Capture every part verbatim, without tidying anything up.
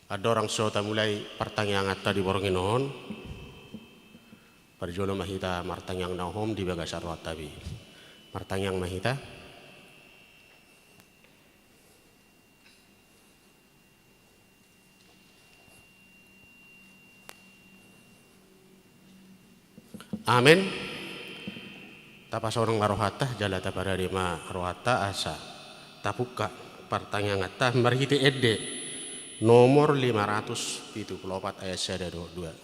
Andorang so tamulai partangianganta di borngin on, parjolo ma hita martangiang na hohom di bagasan rohanta be. Martangiang ma hita. Amen. Tapasonang ma rohanta, jala taparade ma rohanta asa tapungka partangianganta marhite ende nomor lima ratus pitu pulu opat ayat sada dohot dua.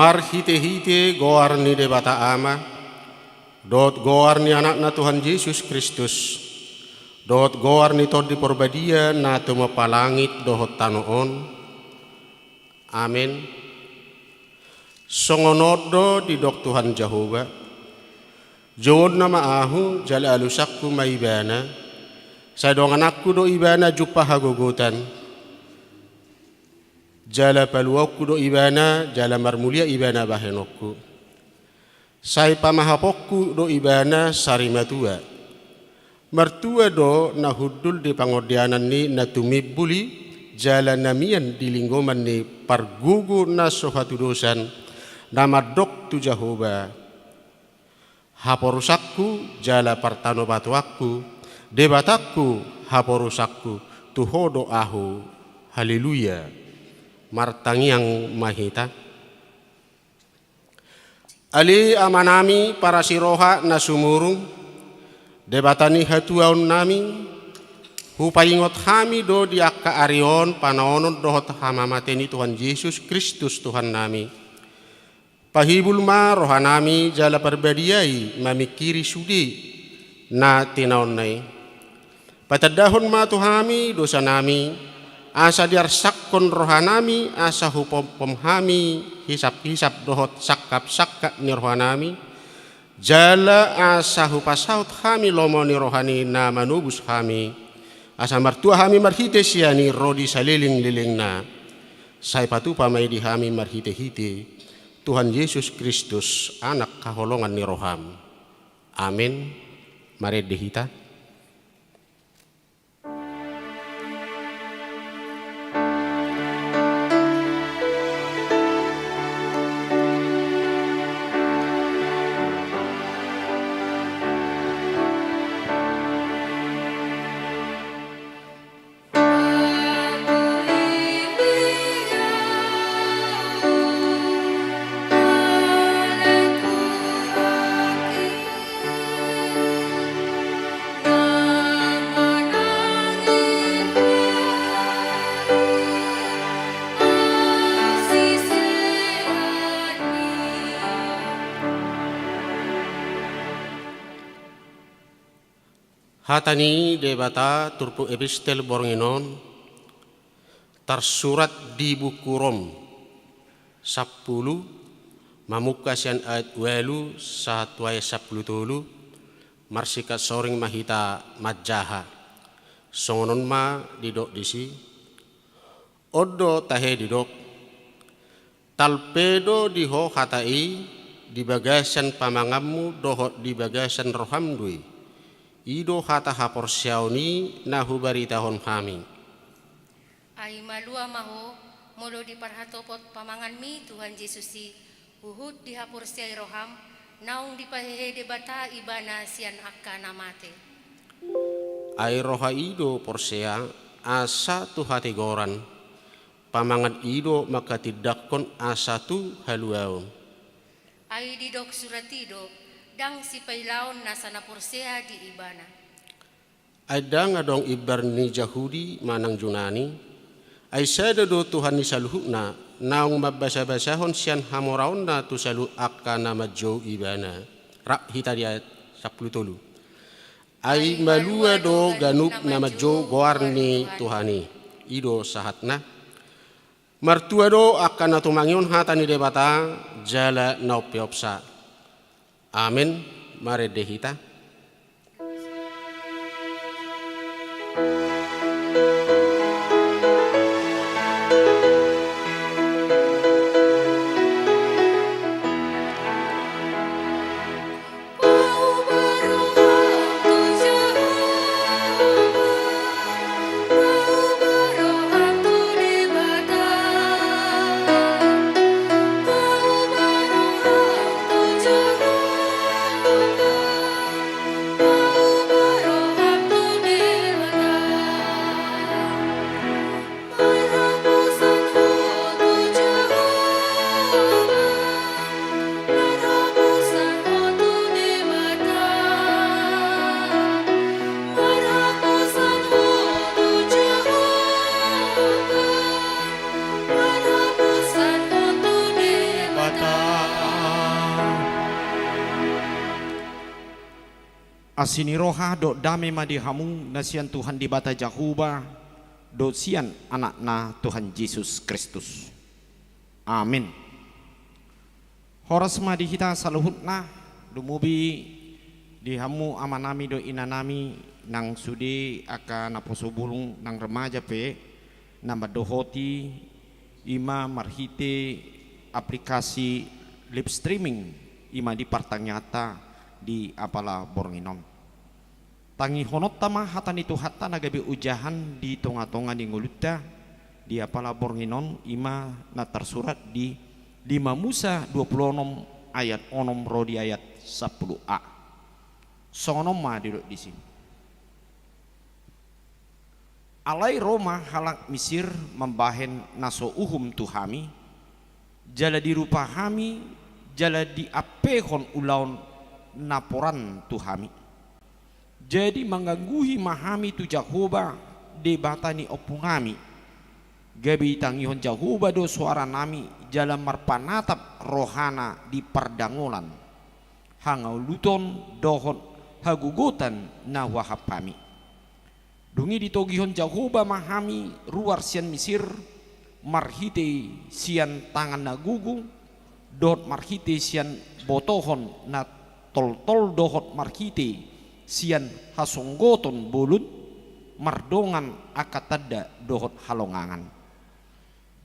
Marhitehite goar ni Debata Ama, dohot goar ni Anakna Tuhan Jesus Kristus, dohot goar ni Tondi Porbadia na tumompa langit dohot tano on. Amen. Songon on do didok Tuhan Jahowa: Jouonna ma Ahu, jala alusanku ma Ibana, sai dongananku do Ibana jumpa hagogotan, jala paluaonku do Ibana, jala marmulia Ibana bahenonku. Sai pamahaponku do Ibana sari matua. Martua do na hundul di pangondianan ni na tumimbul i, jala na mian di linggoman ni pargogo na so hatudosan, na mandok tu Jahowa: Haporusanku jala partanobatoanku, Debatangku, haporusanku, tu Ho do ahu. Haleluya. Martangiang ma hita. Ale Amanami parasiroha na sumurung, Debata ni hatuaonnami, hupaingot hami do di angka ari on panaonon dohot hamamate ni Tuhan Jesus Kristus Tuhannami. Pahibul ma rohanami jala parbadiai mamingkiri sude na tinaonna i. Patandahon ma tu hami dosanami, asa diarsakkon rohanami, asa hupompom hami hisap-hisap dohot sangkap-sangkap ni rohanami, jala asa hupasaut hami lomo ni roha ni na manobus hami, asa martua hami marhite sian i ro di saleleng-lelengna. Sai patupa ma i di hami marhite-hite Tuhan Jesus Kristus, Anak haholongan ni roham. Amen. Marende hita. Hata ni Debata turpuk epistel borngin on tarsurat di buku Rom sampulu, mamungka sian ayat ualu sahat tu ayat sampulu tolu. Marsingkat soring ma hita manjaha. Songon on ma didok disi. On do tahe didok: Talpe do di ho hata i di bagasan pamanganmu dohot di bagasan roham do i. I do hata haporseaon i na hubaritahon hami. Ai malua ma ho, molo diparhatopot pamanganmi Tuhan Jesus i, huhut dihaporseai roham, naung dipahehe Debata Ibana sian angka na mate. Ai roha i do porsea asa tu hatigoran, pamangan i do manghatindanghon asa tu haluaon. Ai didok surat i do, ndang sipailaon nasa na porsea di Ibana. Ai ndang adong imbar ni Jahudi manang Junani, ai sada do Tuhan ni saluhutna, naung mambasabasahon sian hamoraonna tu saluhut angka na manjou Ibana. Rap hita di ayat sampulu tolu. Ai malua do ganup na manjou goar ni Tuhan i. I do sahatna. Martua do angka na tumangihon hata ni Debata jala na umpeopsa. Amen. Marende hita. Asi ni roha dohot dame ma di hamu na sian Tuhan Debata Jahowa dohot sian Anakna Tuhan Jesus Kristus. Amin. Horas ma di hita saluhutna, lumobi di hamu amanami dohot inanami nang sude angka naposo bulung nang remaja pe na mandohoti i ma marhite aplikasi live streaming i ma di partangianganta di apala borngin on. Tangihononta ma hata ni Tuhanta na gabe ojahan di tongatonga ni ngolunta di apala borngin on, i ma na tarsurat di lima Musa dua pulu onom ayat onom ro di ayat sampulu a. Songon on ma didok disi. Alai ro ma halak Misir mambahen na so uhum tu hami, jala dirupa hami, jala diampehon ulaon naporan tu hami. Jadi manggangguhi ma hami tu Jahowa, Debata ni ompunami. Gabe itangihon Jahowa do soaranami jala marpanatap rohana di pardangolan, hangoluton dohot hagogotan na huahap hami. Dung i ditogihon Jahowa ma hami ruar sian Misir, marhite sian tangan na gogo, dohot marhite sian botohon na toltol dohot marhite sian hasonggoton bolon, mardongan angka tanda dohot halongangan.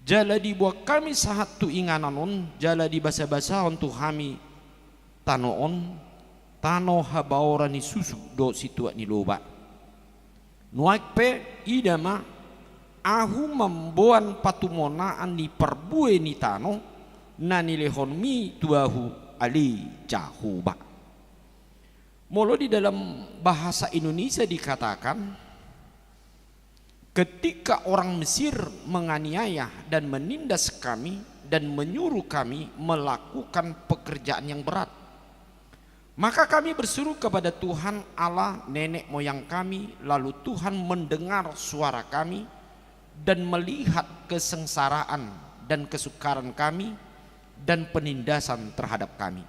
Jala diboan hami sahat tu inganan on, jala dibasabasahon tu hami tano on, tano habaoran ni susu dohot situak ni loba. Nuaeng pe, ida ma, ahu mamboan patumonaan ni parbue ni tano na nilehonmi tu ahu, ale Jahowa. Molo di dalam bahasa Indonesia dikatakan, ketika orang Mesir menganiaya dan menindas kami dan menyuruh kami melakukan pekerjaan yang berat, maka kami berseru kepada Tuhan Allah nenek moyang kami, lalu Tuhan mendengar suara kami dan melihat kesengsaraan dan kesukaran kami dan penindasan terhadap kami.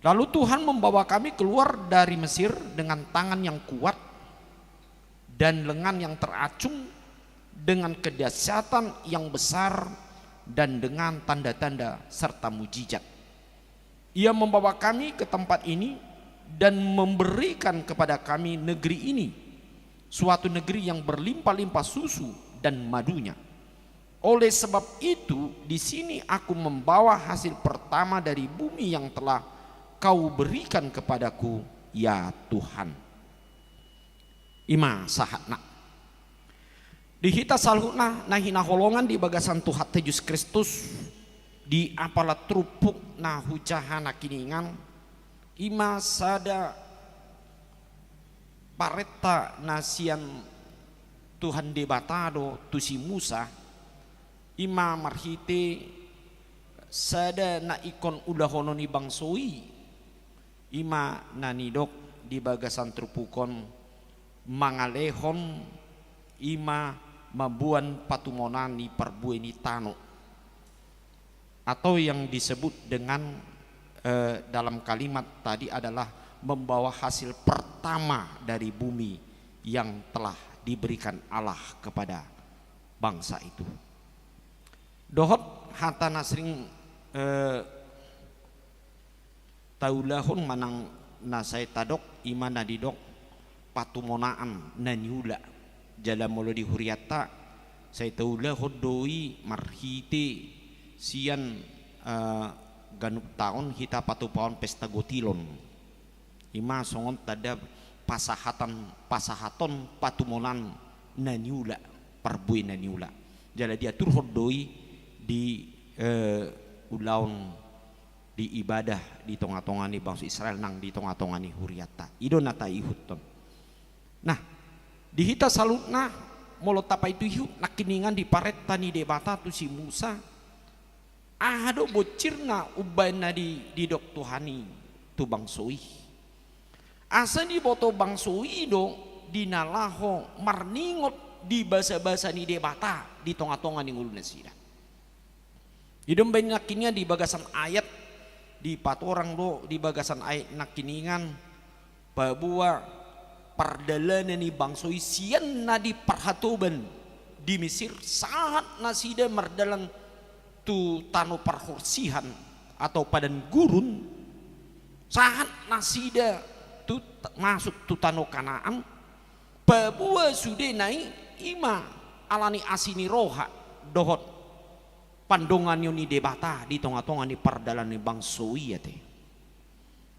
Lalu Tuhan membawa kami keluar dari Mesir dengan tangan yang kuat dan lengan yang teracung, dengan kedahsyatan yang besar, dan dengan tanda-tanda serta mujizat. Ia membawa kami ke tempat ini dan memberikan kepada kami negeri ini. suatu negeri yang berlimpah-limpah susu dan madunya. Oleh sebab itu, di sini aku membawa hasil pertama dari bumi yang telah Kau berikan kepadaku, ya Tuhan. Ima sahatna. Di hita saluhutna na hinaholongan di bagasan Tuhanta Jesus Kristus, di apala turpuk na hujaha nangkiningan, ima sada parenta na sian Tuhan Debata do tu si Musa, ima marhite sada na ingkon ulahonon ni bangso i, ima na nidok di bagasan turpuk on, mangalehon, ima mamboan patumonaan ni parbue ni tano. Atau yang disebut dengan, eh, dalam kalimat tadi adalah membawa hasil pertama dari bumi yang telah diberikan Allah kepada bangsa itu. Dohot hata na sering, eh, taulahon manang na sai tadok, ima na didok patumonaan na niula. Jala molo di hurianta, sai taulahon do i marhite sian, eh, ganup taon hita patupahon pesta gotilon. Ima songon tanda pasahatan, pasahaton patumonaan na niula, parbue na niula. Jala diaturhon do i di, eh, ulaon di ibadah di tonga-tonga ni bangso Israel nang di tonga-tonga ni hurianta. I do na taihuthon. Nah, di hita saluhutna, molo tapaihut-ihut nangkiningan di parenta ni Debata tu si Musa, aha do bonsirna umbahen na di, didok Tuhan i tu bangso i? Asa diboto bangso i do di na laho marningot di basa-basa ni Debata di tonga-tonga ni ngolu nasida. I do umbahen nangkiningan di bagasan ayat, dipatorang do di bagasan ayat nangkiningan, paboa pardalanan ni bangso i sian na di parhatoban di Mesir, sahat nasida mardalan tu tano parhorsihan atau padan gurun, sahat nasida tu, masuk tu tano Kanaan, paboa sudena i ima ala ni asi ni roha dohot pandonganion ni Debata di tonga-tonga ni pardalanan ni bangso i ate.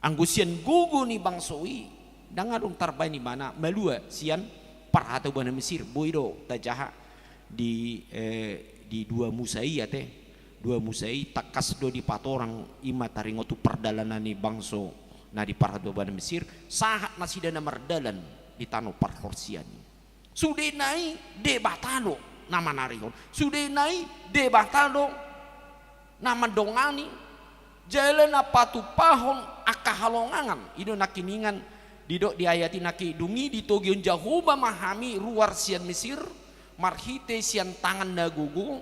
Anggo sian gogo ni bangso i, ndang adong tarbaen ibana malua sian parhatoban ni Mesir. Boi do tajaha di, eh, di dua Musa i ate. Dua Musa i tangkas do dipatorang, ima taringot tu pardalanan ni bangso na di parhatoban ni Mesir, sahat nasida na mardalan di tano parhorsihan i. Sudena i Debata do na manarihon. Sudena i Debata do na mandongani. Jala na patupahon angka halongangan. I do nangkiningan didok di ayat i nangkin, dung i ditogihon Jahowa ma hami ruar sian Mesir, marhite sian tangan na gogo,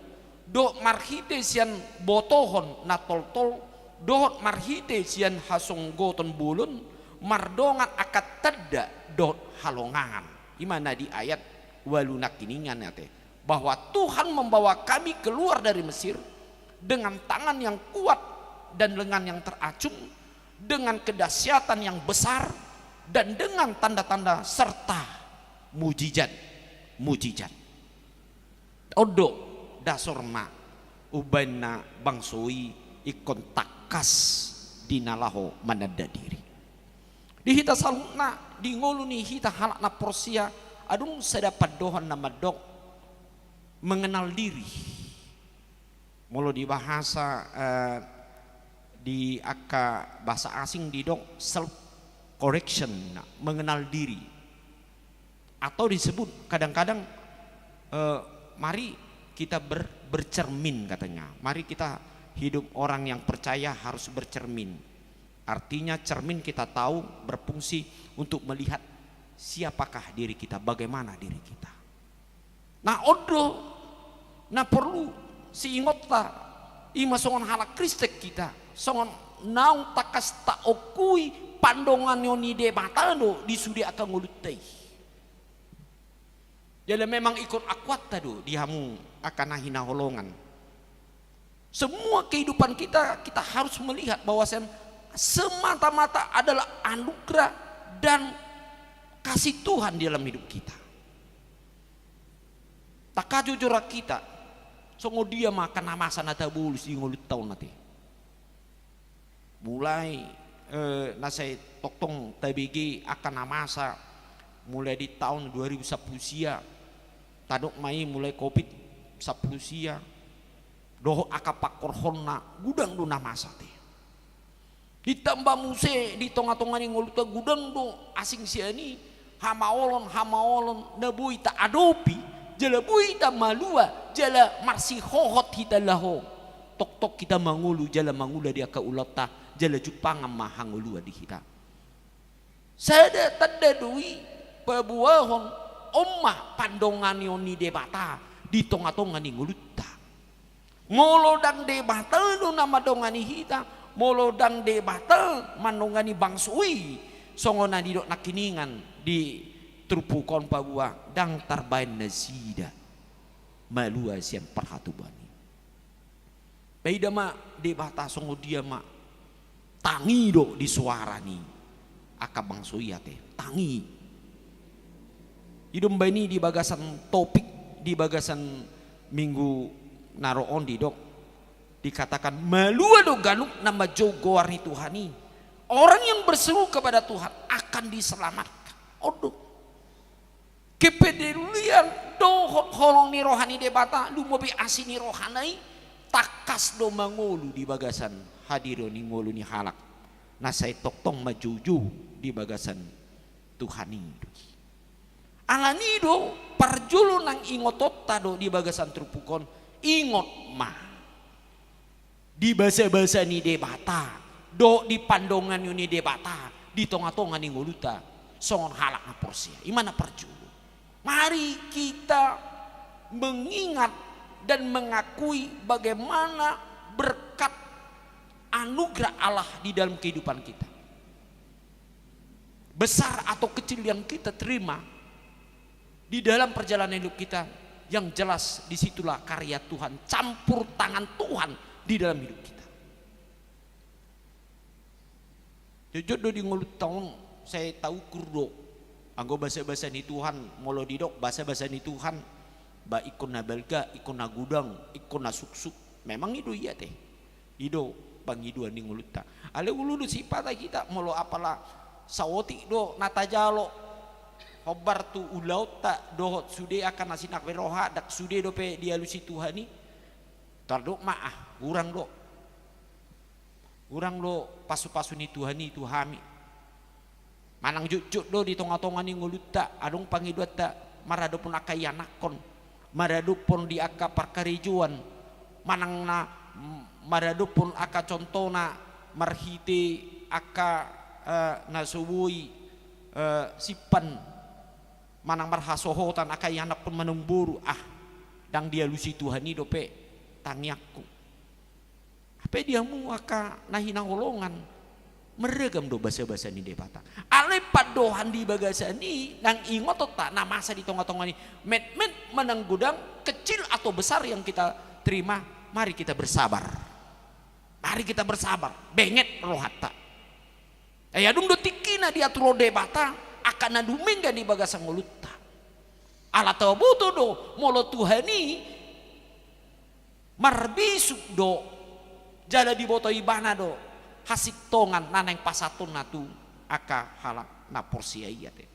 dohot marhite sian botohon na toltol, dohot marhite sian hasonggoton bolon, mardongan angka tanda dohot halongangan. Ima na di ayat ualu nangkiningan ate, bahwa Tuhan membawa kami keluar dari Mesir dengan tangan yang kuat dan lengan yang teracung, dengan kedahsyatan yang besar, dan dengan tanda-tanda serta mujizat-mujizat. On do dasorna umbahen na bangso i ingkon tangkas di na laho mananda diri. Di hita saluhutna, di ngolu ni hita halak na porsea, adong sada pandohan na mandok mengenal diri. Molo di bahasa, eh, di angka bahasa asing didok self correction, nah, mengenal diri. Atau disebut kadang-kadang, eh, mari kita ber-, bercermin katanya. Mari kita hidup orang yang percaya harus bercermin. Artinya cermin kita tahu berfungsi untuk melihat siapakah diri kita, bagaimana diri kita. Nah, on do na porlu siingotta, ima songon halak Kristen hita, songon naung tangkas taongkui pandonganion ni Debata do di sude angka ngolunta i. Jala memang ingkon akuanta do di hamu angka na hinaholongan. Semua kehidupan kita, kita harus melihat bahwasanya semata-mata adalah anugerah dan kasih Tuhan di dalam hidup kita. Angka jojoran hita, songon dia ma angka na masa na tabolus di ngolunta on ate? Mulai, eh, na sai tongtong tabege angka na masa, mulai di taon dua ribu sampulu sia, tadok ma i mulai covid sampulu sia, dohot angka pangkorhonna, godang do na masa ate. Ditamba muse di tonga-tonga ni ngolunta godang do asing sian i, hamaolon-hamaolon na boi taadopi, jala boi tamalua, jala marsihohot hita laho tongtong hita mangolu jala mangula di angka ulaonta, jala jumpangan ma hangoluan di hita. Sada tanda do i paboahon on ma pandonganion ni Debata di tonga-tonga ni ngolunta. Molo ndang Debata do na mandongani hita, molo ndang Debata mandongani bangso i, songon na nidok nangkiningan di turpuk on paboa, ndang tarbaen nasida malua sian parhatoban i. Paida ma Debata songon dia ma tangi do di soara ni angka bangso i ate, tangi. I do umbaen i di bagasan topik, di bagasan minggu na ro on didok, dikatakan malua do ganup na manjou goar ni Tuhan i. Orang yang berseru kepada Tuhan akan diselamatkan. On do. Kepedulian dohot holong ni roha ni Debata, lumobi asi ni rohana i, tangkas do mangolu di bagasan hadirion ni ngolu ni halak na sai tongtong manjoujou di bagasan Tuhan i do. Alani i do parjolo nang ingotonta do di bagasan turpuk on, ingot ma di basa-basa ni Debata dohot di pandonganion ni Debata di tonga-tonga ni ngolunta songon halak na porsea. I ma na parjolo. Mari kita mengingat dan mengakui bagaimana berkat anugerah Allah di dalam kehidupan kita. Besar atau kecil yang kita terima di dalam perjalanan hidup kita, yang jelas disitulah karya Tuhan, campur tangan Tuhan di dalam hidup kita. Jotjot do di ngolunta on sai taukur do. Anggo basa-basa ni Tuhan, molo didok basa-basa ni Tuhan, ba ingkon na balga, ingkon na godang, ingkon na suksuk. Memang i do i ate. I do pangidoan ni ngolunta. Alai ulu do sipata hita, molo apala saotik do na tajalo hombar tu ulaonta dohot sude angka na sinampe roha, ndang sude dope dialusi Tuhan i. Tardok ma, ah, hurang do. Hurang do pasu-pasu ni Tuhan i tu hami. Manang jotjot do di tonga-tonga ni ngolunta adong pangidoanta maradophon angka ianakhon, maradophon di angka parkarejoan, manang na, mm, maradophon angka contohna marhite angka, eh, na so boi, eh, simpan, manang marhasohotan angka ianakhon manang boru, ah, ndang dialusi Tuhan i dope tangiangku. Hape di hamu angka na hinaholongan, marragam do basa-basa ni Debata. Alai pandohan di bagasan i nang ingotonta na masa di tonga-tonga ni metmet manang godang, kecil atau besar yang kita terima, mari kita bersabar. Mari kita bersabar, benget rohanta. Ai adong do tingkina diatur Debata angka na dumenggan di bagasan ngolunta. Ala taboto do molo Tuhan i marbisuk do, jala diboto Ibana do hasintongan na naeng pasahatonna tu angka halak na porsea i ate.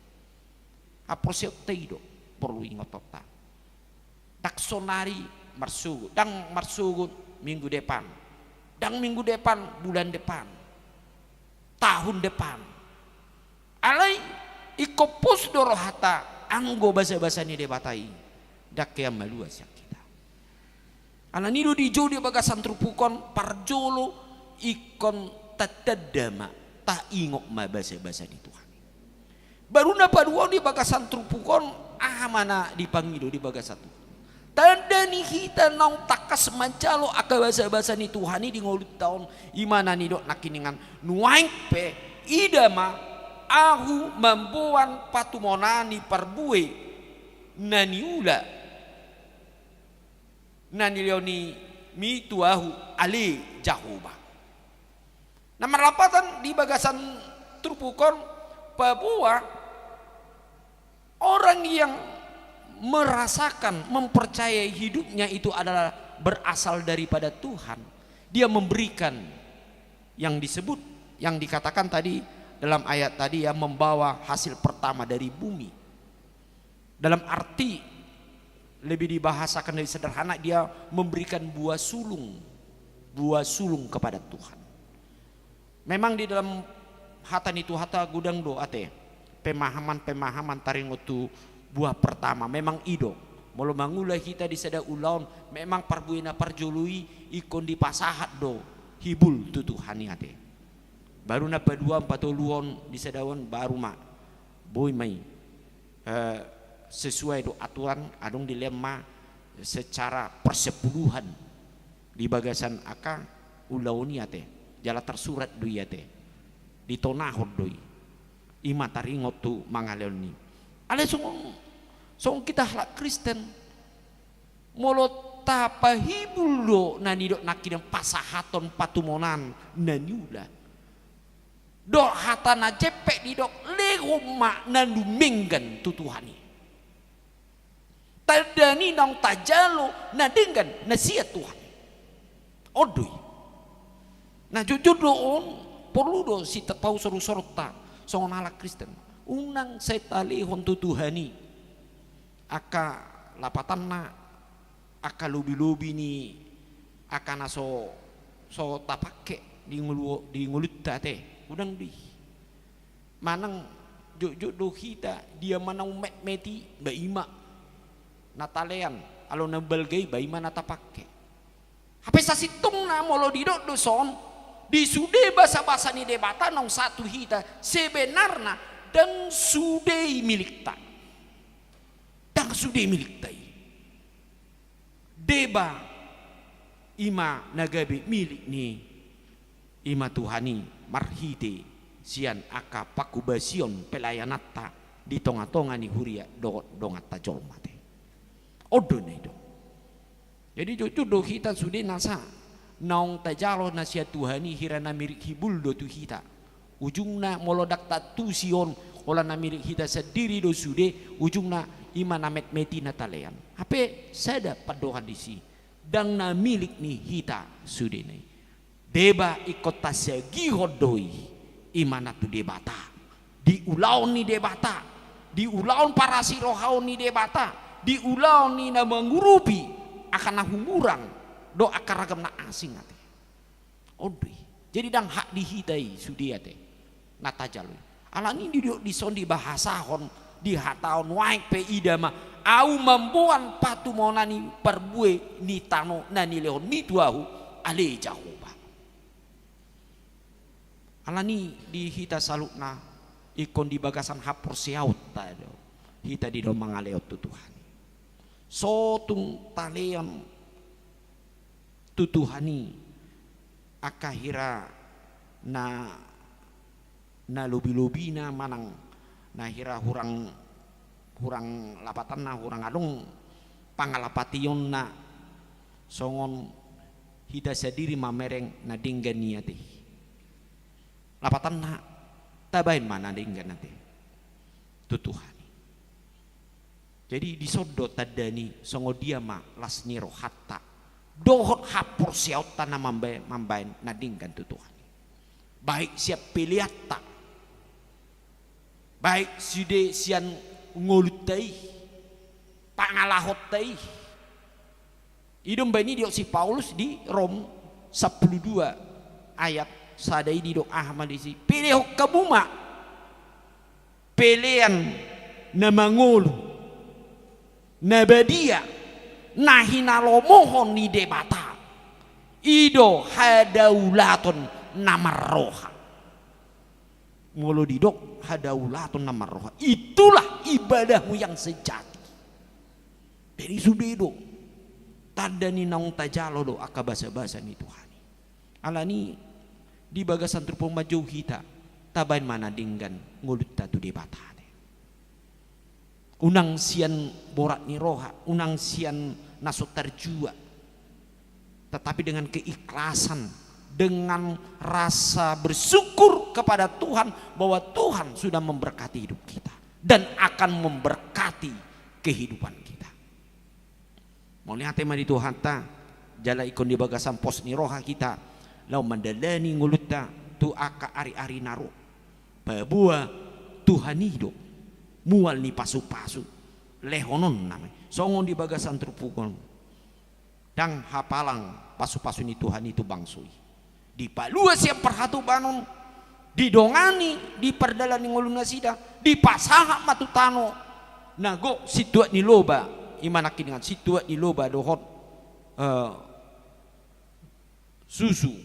Haporseaonta i do porlu ingotonta. Ndang sonari marsogot, ndang marsogot minggu depan, ndang minggu depan, bulan depan, tahun depan. Alai ingkon pos do rohanta anggo basa-basa ni Debata i ndang hea malua sian hita. Alani i do dijou di bagasan turpuk on parjolo ingkon tatanda ma, taingot ma basa-basa ni Tuhan i. Baru na paduahon di bagasan turpuk on, aha ma na dipangido di bagasan turpuk on? Tanda ni hita naung tangkas manjalo angka basa-basa ni Tuhan i di ngolunta on, i ma na nidok nangkiningan, nuaeng pe ida ma ahu mamboan patumonaan ni parbue na niula na nilehonmi tu ahu, ale Jahowa. Na marlapatan di bagasan turpuk on, paboa orang yang merasakan, mempercayai hidupnya itu adalah berasal daripada Tuhan. Dia memberikan yang disebut, yang dikatakan tadi dalam ayat tadi ya, membawa hasil pertama dari bumi. Dalam arti lebih dibahasakan dari sederhana, dia memberikan buah sulung, buah sulung kepada Tuhan. Memang di dalam hata ni Tuhanta godang do ate pemahaman-pemahaman taringot tu buah pertama. Memang i do, molo mangula hita di sada ulaon, memang parbue na parjolo i ingkon dipasahat do hibul tu Tuhan i ate. Baru na paduahon, patoluhon, di sadaon baru ma boi ma i, eh, sesuai do aturan, adong dilehon ma secara persepuluhan di bagasan angka ulaon i ate, jala tarsurat do i ate, ditonahon do i. I ma taringot tu mangalehon i. Alai songon, songon hita halak Kristen, molo tapahibul do na nidok nangkining pasahaton patumonan na niula, dohot hata na jempek didok, lehon ma na dumenggan tu Tuhan i. Tanda ni naung tajalo na denggan na sian Tuhan i. On do i. Na jotjot do on, porlu do sitapau sorusoronta songon halak Kristen. Unang sai talehon tu Tuhan i angka lapatanna, angka lobilobi ni angka na so, so tapangke di ngolu, di ngolunta ate. Unang do i. Manang jotjot do hita, dia ma naung metmet i, ba i ma na talean, alana balga i, ba i ma na tapangke. Hape sasintongna molo didok do son, di sude basabasa ni Debata naung sahat tu hita, sebenarna ndang sude i milikta. Ndang sude i milikta i. Deba i ma na gabe milik ni i ma Tuhan i marhite sian angka pangkobasion pelayananta di tongatonga ni huria dohot donganta jolma ate. On do na i do. Jadi jotjot do hita sude nasa naung tajalo na sian Tuhan i hira na milik hibul do tu hita. Ujungna molo ndang taantusi on, holan na milik hita sandiri do sude, ujungna i ma na metmet i na talean. Hape sada pandohan disi, ndang na milik ni hita sudena i. Deba ingkon tasagihon do i, i ma na tu Debata. Di ulaon ni Debata, di ulaon parasirohaon ni Debata, di ulaon ni na mangurupi angka na humurang dohot angka ragam na asing ate. On do i. Jadi ndang hak di hita i sude ate na tajalo i. Alani didok dison dibahasahon, dihatahon, nuaeng pe ida ma, ahu mamboan patumonan ni parbue ni tano na nilehonmi tu ahu, ale Jahowa. Alani di hita saluhutna ingkon di bagasan haporseaonta do hita didok mangalehon tu Tuhan i. So tung talean tu Tuhan i angka hira na, na lobilobina manang na hira hurang, hurang lapatanna, hurang adong pangalapationna, songon hita sandiri mamereng na denggan i ate. Lapatanna, tabaen ma na denggan ate tu Tuhan i. Jadi dison do tanda ni songon dia ma las ni rohanta dohot haporseaonta na mambaen, mambaen na denggan tu Tuhan i. Baik sian peleanta, baik sude sian ngolunta i, pangalahonta i. I do umbaen i didok si Paulus di Rom sampulu dua ayat sada i didok aha ma disi, pelehon hamu ma pelean na mangolu, na badia, na hinalomohon ni Debata, i do hadaulaton na marroha. Molo didok hadaulaton na marroha, itulah ibadahmu yang sejati. Jadi sude do tanda ni naung tajalo do angka basabasa ni Tuhan i. Alani di bagasan turpuk manjou hita, tabaen ma na denggan ngolunta tu Debata ate. Unang sian borat ni roha, unang sian na so tarjua, tetapi dengan keikhlasan, dengan rasa bersyukur kepada Tuhan bahwa Tuhan sudah memberkati hidup kita dan akan memberkati kehidupan kita. Mauliate ma di Tuhanta, jala ingkon di bagasan pos ni roha hita laho mandalani ngolunta tu angka ari-ari na ro. Paboa Tuhan i do mual ni pasu-pasu lehononna ma i. Songon di bagasan turpuk on, ndang hapalang pasu-pasu ni Tuhan i tu bangso i. Dipalua sian parhatobanon, didongani di pardalanan ni ngolu nasida, dipasahat ma tu tano na gok situak ni loba, i ma nangkiningan situak ni loba dohot, eh, susu,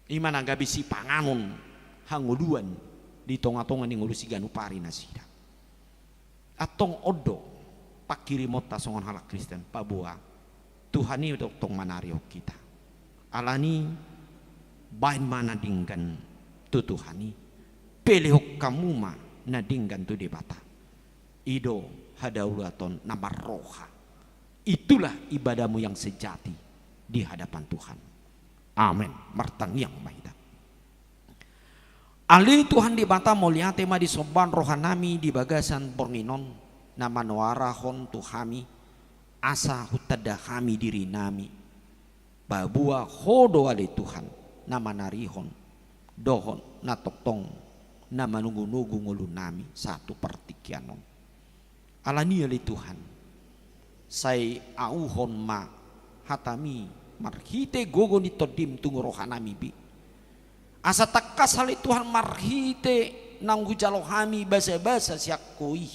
i ma na gabe sipanganon hangoluan di tonga-tonga ni ngolu siganup ari nasida. Antong on do pangkirimonta songon halak Kristen, paboa Tuhan i do tong manarihon hita. Alani, baen ma na denggan tu Tuhan i, pelehon hamu ma na denggan tu Debata. I do hadaulaton na marroha. Itulah ibadahmu yang sejati di hadapan Tuhan. Amen. Martangiang ma hita. Ale Tuhan Debata, mauliate ma di sombaon rohanami di bagasan borngin on, na manuarahon tu hami, asa hutanda hami dirinami, paboa Ho do ale Tuhan na manarihon dohot na tongtong na manugu-nugu ngolunami sahat tu partingkian on. Alani ale Tuhan, sai auhon ma hatami marhite gogo ni tondim tu rohanami be. Asa tangkas ale Tuhan marhite naung hujalo hami basa-basa sian Ho i,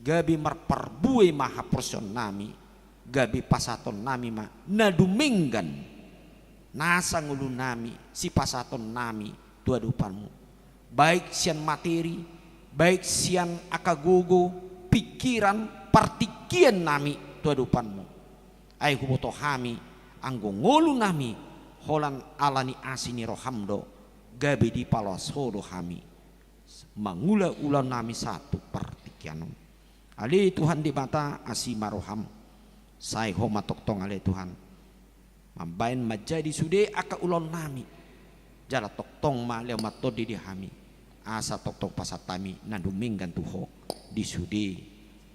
gabe marparbue ma haporseaonnami, gabe pasahatonnami ma na dumenggan nasa ngolunami, sipasahatonnami tu adopanmu, baik sian materi, baik sian angka gogo, pingkiran, partingkiannami tu adopanmu. Ai huboto hami anggo ngolunami holan alani asi ni roham do, gabe dipaloas Ho do hami mangula ulaonnami sahat tu partingkian on. Ale Tuhan Debata, asi ma roham, sai Ho ma tongtong ale Tuhan mambaen manjadi sude angka ulaonnami, jala tongtong ma lehon ma tondi di hami, asa tongtong pasahat hami na dumenggan tu Ho di sude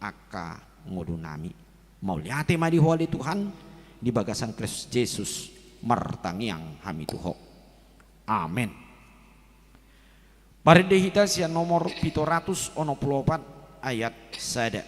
angka ngolunami. Mauliate ma di Ho ale Tuhan, di bagasan Kristus Jesus martangiang hami tu Ho. Amen. Marende hita sian nomor pitu ratus onom pulu opat ayat sada.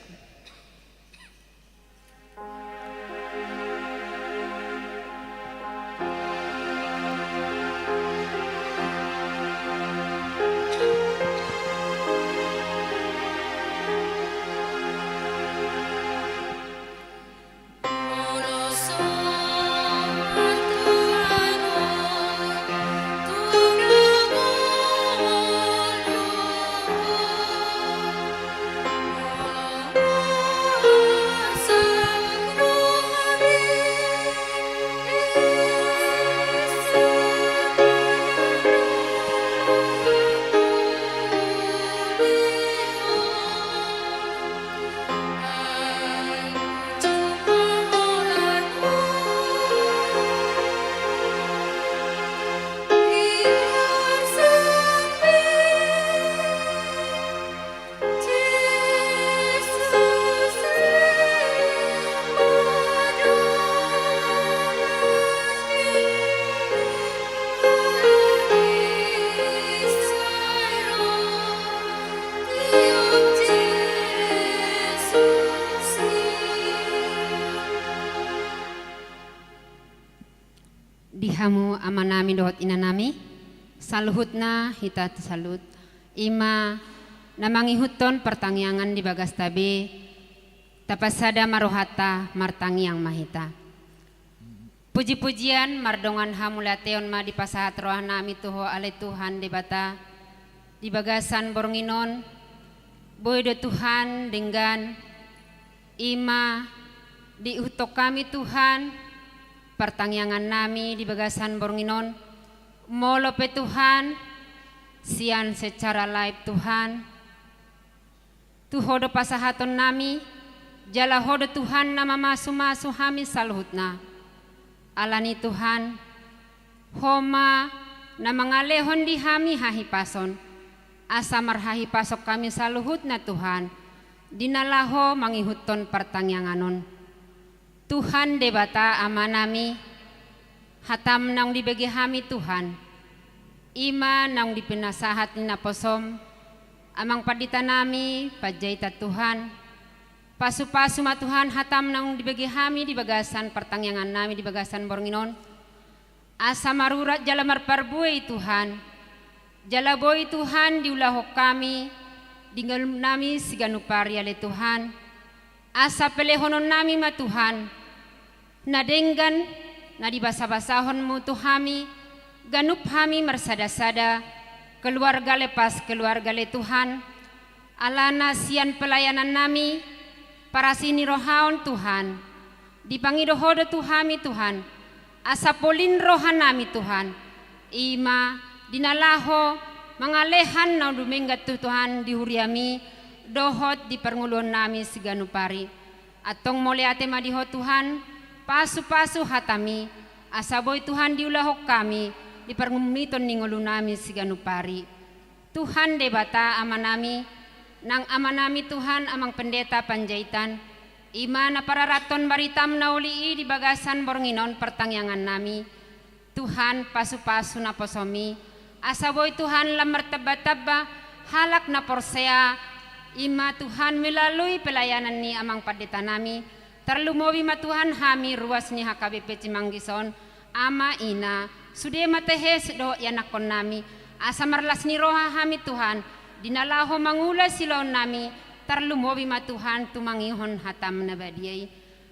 Di hamu amanami dohot inanami, saluhutna hita saluhut, i ma na mangihuthon partangiangan di bagasta be, tapasada ma rohanta, martangiang ma hita. Puji-pujian mardongan hamuliateon ma dipasahat rohanami tu Ho ale Tuhan Debata, di bagasan borngin on, boi do Tuhan denggan, i ma diihuthon hami Tuhan, partangiangannami di bagasan borngin on, molo pe Tuhan, sian secara live Tuhan, tu Ho do pasahatonnami, jala Ho do Tuhan na mamasu-masu hami saluhutna. Alani Tuhan, Ho ma na mangalehon di hami hahipason, asa marhahipason hami saluhutna Tuhan. Di na laho mangihuthon partangiangan on. Tuhan Debata Amanami, hataM naung dibege hami Tuhan, i ma naung di pinasahat ni naposoM, Amang Panditanami Panjaitan Tuhan. Pasupasu ma Tuhan hataM naung dibege hami di bagasan partangiangannami di bagasan borngin on. Asa marurat jala marparbue i Tuhan. Jala boi Tuhan diulahon hami di ngolunami siganup ari ale Tuhan. Asa pelehononnami ma Tuhan na denggan na dibasabasahonMu tu hami, ganup hami marsada-sada, keluarga lepas keluarga ale Tuhan. Alana sian pelayanannami, parasi ni roha on Tuhan, dipangido Ho do tu hami Tuhan, asa polin rohanami Tuhan, i ma di na laho mangalehan na dumenggan tu Tuhan di huriaMi, dohot di parngoluonnami siganup ari. Antong mauliate ma di Ho Tuhan, pasupasu hataMi, asa boi Tuhan diulahon hami di parngummiton ni ngolunami siganup ari. Tuhan Debata Amanami, nang Amanami Tuhan Amang Pendeta Panjaitan, i ma na pararathon baritaM na uli i di bagasan borngin on partangiangannami. Tuhan, pasupasu naposoMi, asa boi Tuhan lam martamba-tamba halak na porsea, i ma Tuhan melalui pelayanan ni Amang Panditanami, tarlumobi ma Tuhan hami ruas ni H K B P Cimanggis on, ama, ina, sude ma tehe dohot ianakkonnami, asa marlas ni roha hami Tuhan, di na laho mangula siulaonnami, tarlumobi ma Tuhan tumangihon hataM na badia i.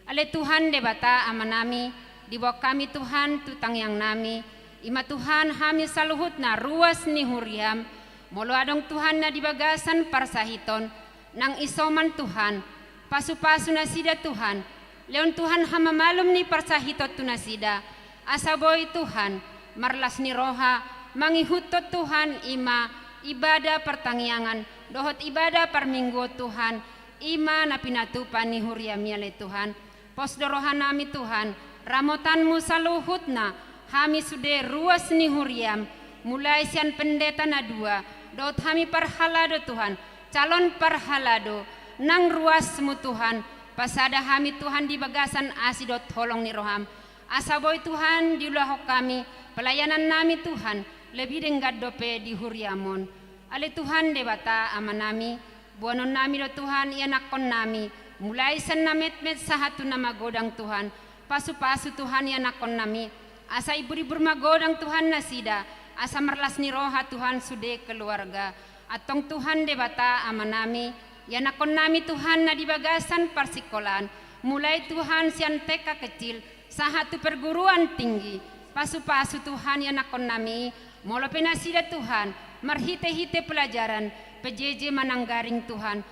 Ale Tuhan Debata Amanami, diboan hami Tuhan tu tangiangnami, i ma Tuhan hami saluhutna ruas ni huriaM, molo adong Tuhan na di bagasan parsahiton, nang isoman Tuhan, pasupasu nasida Tuhan, lehon Tuhan hamamalum ni parsahiton tu nasida, asa boi Tuhan, marlas ni roha, mangihuthon Tuhan i ma ibadah partangiangan, dohot ibadah parmingguon Tuhan, i ma na pinatupa ni huriaMi ale Tuhan. Pos do rohanami Tuhan, ramotanMu saluhutna, hami sude ruas ni huriaM, mulai sian pendeta na dua, dohot hami parhalado Tuhan, calon parhalado, nang ruasMu Tuhan, pasada hami Tuhan di bagasan asi dohot holong ni rohaM. Asa boi Tuhan diulahon hami, pelayanannami Tuhan, lebih denggan dope di huriaM on. Ale Tuhan Debata Amanami, boanonnami do Tuhan ianakkonnami, mulai sian na metmet sahat tu na magodang Tuhan, pasupasu Tuhan ianakkonnami, asa ibur-ibur magodang Tuhan nasida, asa marlas ni roha Tuhan sude keluarga. Antong Tuhan Debata Amanami, ianakkonnami Tuhan na di bagasan parsikolaan, mulai Tuhan sian T K kecil, sahat tu perguruan tinggi, pasupasu Tuhan ianakkonnami, molo pe nasida Tuhan, marhite-hite pelajaran, P J J ma nanggaring Tuhan,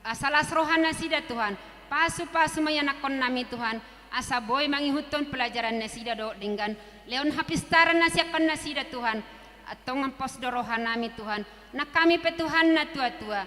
asa las roha nasida Tuhan, pasupasu ma ianakkonnami Tuhan, asa boi mangihuthon pelajaran nasida dohot denggan, lehon hapistaran na siapkan nasida Tuhan, antong pos do rohanami Tuhan, nang hami pe Tuhan na tua-tua,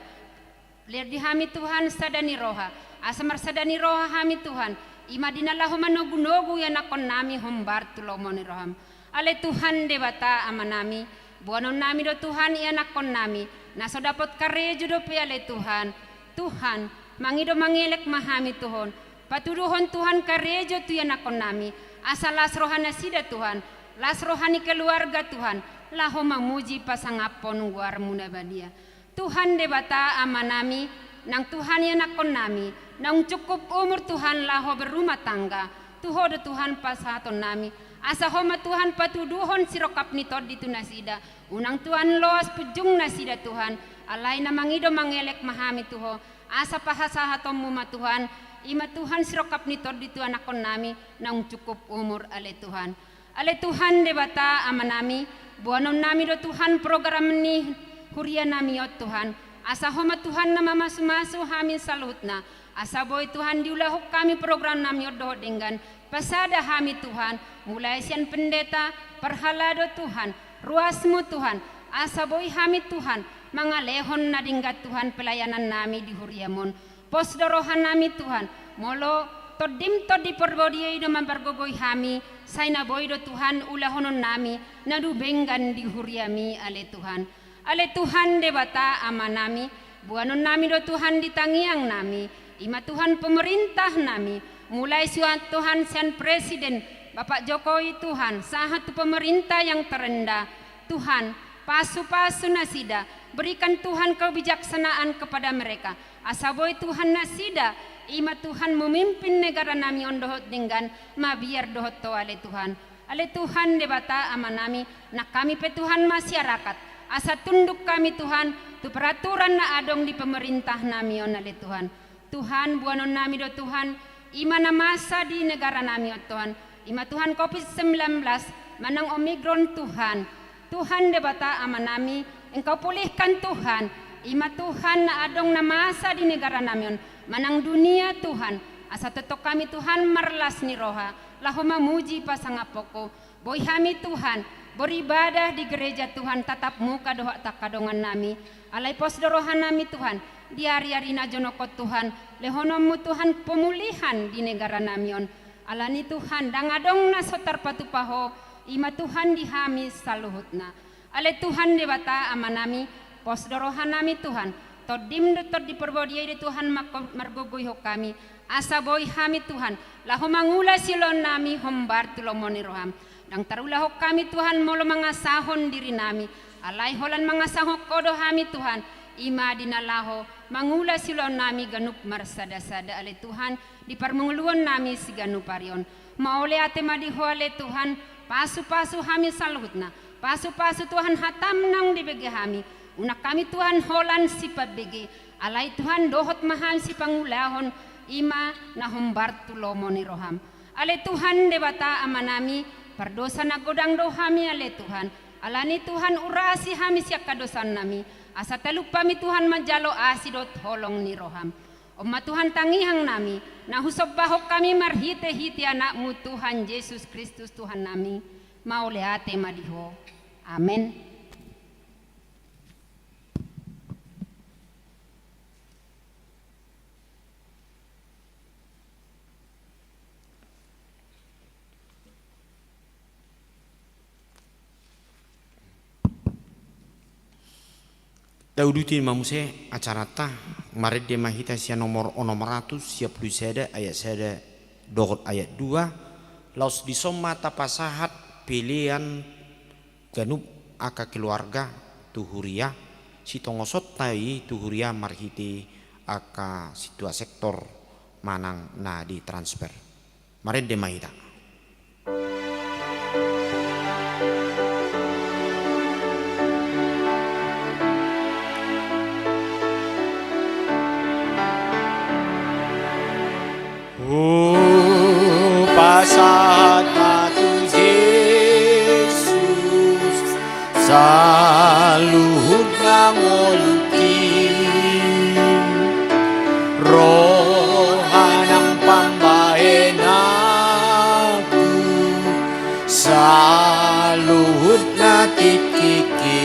Ler di hami Tuhan sada ni roha, asa marsada ni roha hami Tuhan, i ma di na laho manogu-nogu ianakkonnami hombar tu lomo ni rohaM. Ale Tuhan Debata Amanami, boanonnami do Tuhan ianakkonnami, na so dapot karejo dope ale Tuhan. Tuhan, mangido mangelek ma hami tu Ho, patuduhon Tuhan karejo tu ianakkonnami, asa las roha nasida Tuhan, las roha ni keluarga Tuhan, laho mamuji pasangaphon goarMu na badia. Tuhan Debata Amanami, nang Tuhan ianakkonnami, naung cukup umur Tuhan laho berumah tangga, tu Ho do Tuhan pasahatonnami, asa Ho ma Tuhan patuduhon sirongkap ni tondi tu nasida, unang Tuhan loas punjung nasida Tuhan, alai na mangido mangelek ma hami tu Ho, asa pasahatonMu ma Tuhan, i ma Tuhan sirongkap ni tondi tu anakkonnami, naung cukup umur ale Tuhan. Ale Tuhan Debata Amanami, boanonnami do Tuhan program ni hurianami on Tuhan, asa Ho ma Tuhan na mamasu-masu hami saluhutna, asa boi Tuhan diulahon hami programnami on dohot denggan, pasada hami Tuhan, mulai sian pendeta, parhalado Tuhan, ruasMu Tuhan, asa boi hami Tuhan, mangalehon na denggan Tuhan pelayanannami di huriaM on. Pos do rohanami Tuhan, molo TondiM Tondi Porbadia i do mampargogoi hami, sai na boi do Tuhan ulahononnami, na dumenggan di huriaMi ale Tuhan. Ale Tuhan Debata Amanami, Boanonnami do Tuhan di tangiangnami, i ma Tuhan pemerintah nami, mulai sian Tuhan sian Presiden Bapak Jokowi Tuhan, sahat tu pemerintah yang terendah. Tuhan, pasu-pasu nasida, berikan Tuhan kebijaksanaan kepada mereka. Asa boi Tuhan nasida, i ma Tuhan memimpin negara nami on dohot denggan, mabiar dohot ho ale Tuhan. Ale Tuhan Debata Amanami, nang hami pe Tuhan masyarakat, asa tunduk hami Tuhan, tu peraturan na adong di pemerintah nami on ale Tuhan. Tuhan, boanonnami do Tuhan, i ma na masa di negara nami on Tuhan, i ma Tuhan covid sembilan belas, manang Omikron Tuhan. Tuhan Debata Amanami, Engkau pulihkan Tuhan, i ma Tuhan na adong na masa di negara nami on, manang dunia Tuhan, asa tongtong hami Tuhan marlas ni roha, laho mamuji pasangaphon Ho, boi hami Tuhan, beribadah di gereja Tuhan tatap muka dohot angka dongan nami, alai pos do roha nami Tuhan, di ari-ari na jonok on Tuhan, lehononmu Tuhan pemulihan di negara nami on, Alani Tuhan, ndang adong na so tarpatupa Ho, i ma Tuhan di hami saluhutna. Ale Tuhan Debata Amanami, pos do roha nami Tuhan, Tondim dohot Tondi Porbadia i do Tuhan mangko-, margogoihon hami, asa boi hami Tuhan, laho mangula siulaon nami hombar tu lomo ni roham. Ndang tarulahon hami Tuhan molo mangasahon diri nami, alai holan mangasahon Ho do hami Tuhan, i ma di na laho mangula siulaon nami ganup marsada-sada ale Tuhan, di parmangoluon nami siganup ari on. Mauliate ma di Ho ale Tuhan, pasu-pasu hami saluhutna, pasu-pasu Tuhan hatam naung dibege hami, unang hami Tuhan holan sipambege, alai Tuhan dohot ma hami sipangulahon, i ma na hombar tu lomo ni roham. Ale Tuhan Debata Amanami, pardosa na godang do hami ale Tuhan, alani Tuhan urasi hami sian hadosaon nami, asa talup hami Tuhan manjalo asi dohot holong ni roham. On ma Tuhan tangiang nami, na husombahon hami marhite-hite Anakmu Tuhan Jesus Kristus Tuhan nami, mauliate ma di Ho. Amen. Tauduti ma muse acaranta, marende ma hita sian nomor onom ratus sia pulu sada ayat sada dohot ayat dua, laos dison ma tapasahat pelean ganup angka keluarga tu huria, sitongosonta i tu huria marhite angka sintua sektor manang na ditransfer. Marende ma hita. Hupasahat ma tu Jesus saluhut na ngolungki, roha nang pambahenanku saluhut na tingkingki.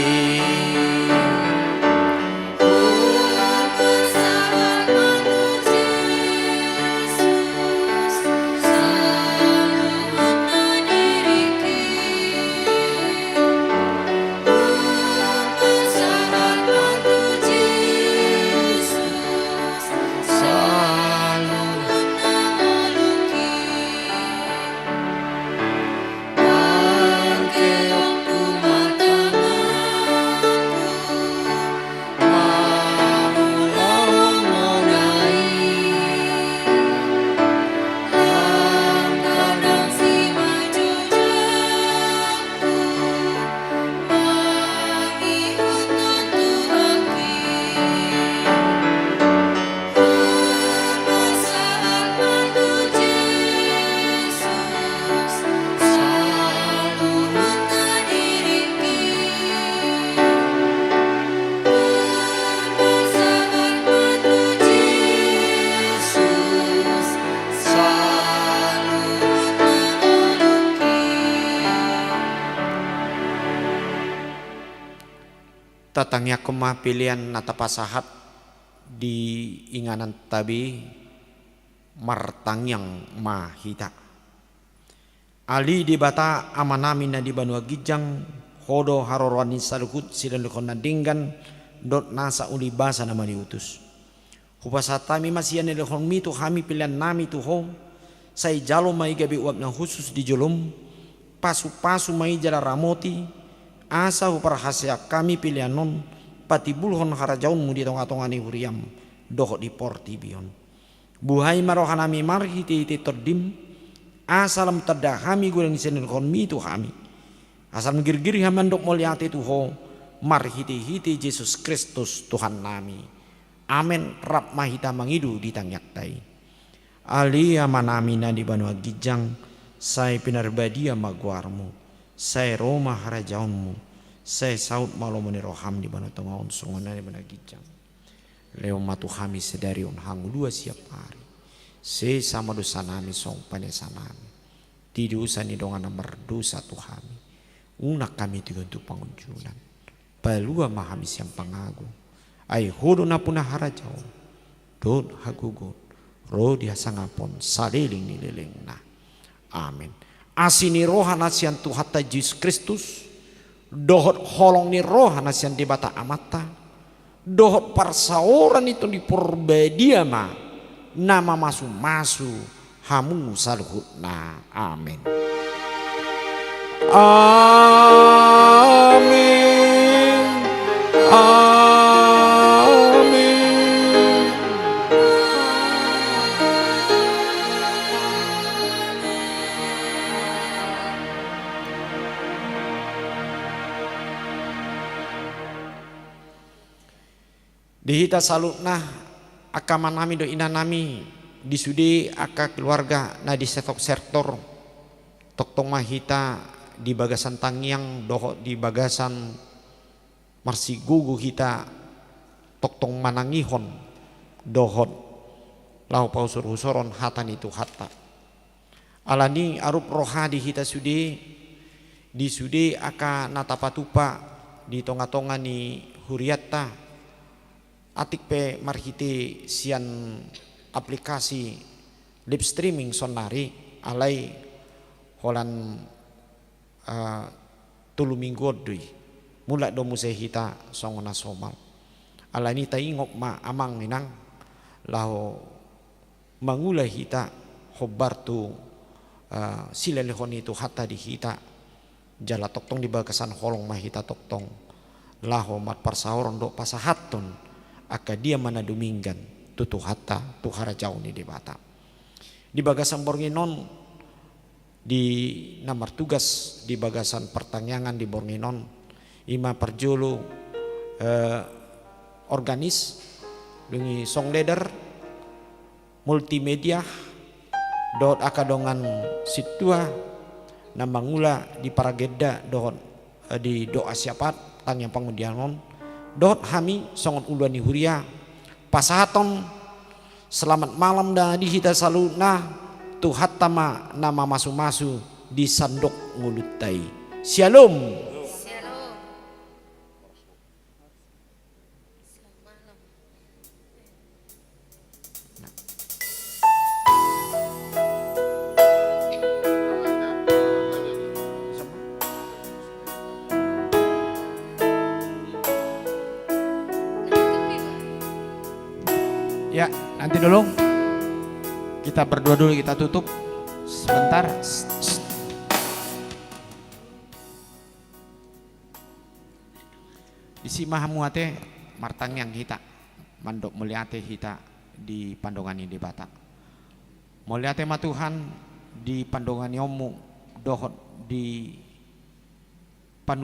Tatangiangkon ma pelean na tapasahat di ingananta be, martangiang ma hita. Ale Debata Amanami na di banua ginjang, Ho do haroroan ni saluhut silehonlehon na denggan, dohot nasa uli basa na maliutus. Hupasahat hami ma sian na nilehonmi tu hami peleannami tu Ho, sai jalo ma i gabe uap na hushus di jolom, pasupasu ma i jala ramoti, asa huparhaseang hami pelean on patimbulhon harajaonmu di tongatonga ni huriam dohot di portibi on. Buhai ma rohanami marhitehite Tondim, asa lam tanda hami godang ni sian na nilehonmi tu hami. Asa lam girgir hami mandok mauliate tu Ho, marhitehite Jesus Kristus Tuhannami. Amen. Rap ma hita mangido di tangiangta i. Ale Amanami na di banua ginjang, sai pinarbadia ma goarmu, sai ro ma harajaonmu, sai saut ma lomo ni roham di banua tonga on songon na di banua ginjang. Lehon ma tu hami sadari on hangoluan siap ari. Sesa ma dosanami songon panesanami di dosa ni dongan na mardosa tu hami. Unang hami tigor tu pangunjunan. Palua ma hami sian pangago. Ai Ho do nampuna harajaon dohot hagogoon ro di hasangapon saleleng ni lelengna. Amen. Asi ni roha na sian Tuhanta Jesus Kristus, dohot holong ni roha na sian Debata Amanta, dohot parsaoran ni Tondi Porbadia ma na mamasumasu hamu saluhutna. Amen. Amen. Amen. Di hita saluhutna, angka amanami dohot inanami, di sude angka keluarga na di sektor-sektor, tongtong ma hita di bagasan tangiang dohot di bagasan marsigogo hita tongtong manangihon dohot laho pahusorhusoron hata ni Tuhanta. Alani arup roha di hita sude, di sude angka na tapatupa di tongatonga ni hurianta, atik pe marhite sian aplikasi live streaming saonari, alai holan, eh, tolu minggu on do i, mulak do muse hita songon na somal. Alani taingot ma amang inang, laho mangula hita hombar tu, eh, silehonlehon ni Tuhanta di hita, jala tongtong di bagasan holong ma hita tongtong laho marparsaoran dohot pasahathon angka dia ma na dumenggan tu Tuhanta, tu harajaon ni Debata. Di bagasan borngin on, di na martugas di bagasan partangiangan di borngin on, i ma parjolo, eh, organis, dung i song leader, multimedia, dohot angka dongan sintua na mangula di paragenda dohot, eh, di doa syafaat tangiang pangunjunan on, dohot hami songon uluan ni huria, pasahathon selamat malam da di hita saluhutna, Tuhanta ma na mamasumasu di sandok ngolunta i. Syalom. Ya, nanti dulu. Kita berdua dulu, kita tutup sebentar. Disi ma hamu ate martangiang hita, mandok mauliate hita di pandongan ni Debata. Mauliate ma Tuhan di pandonganionmu dohot di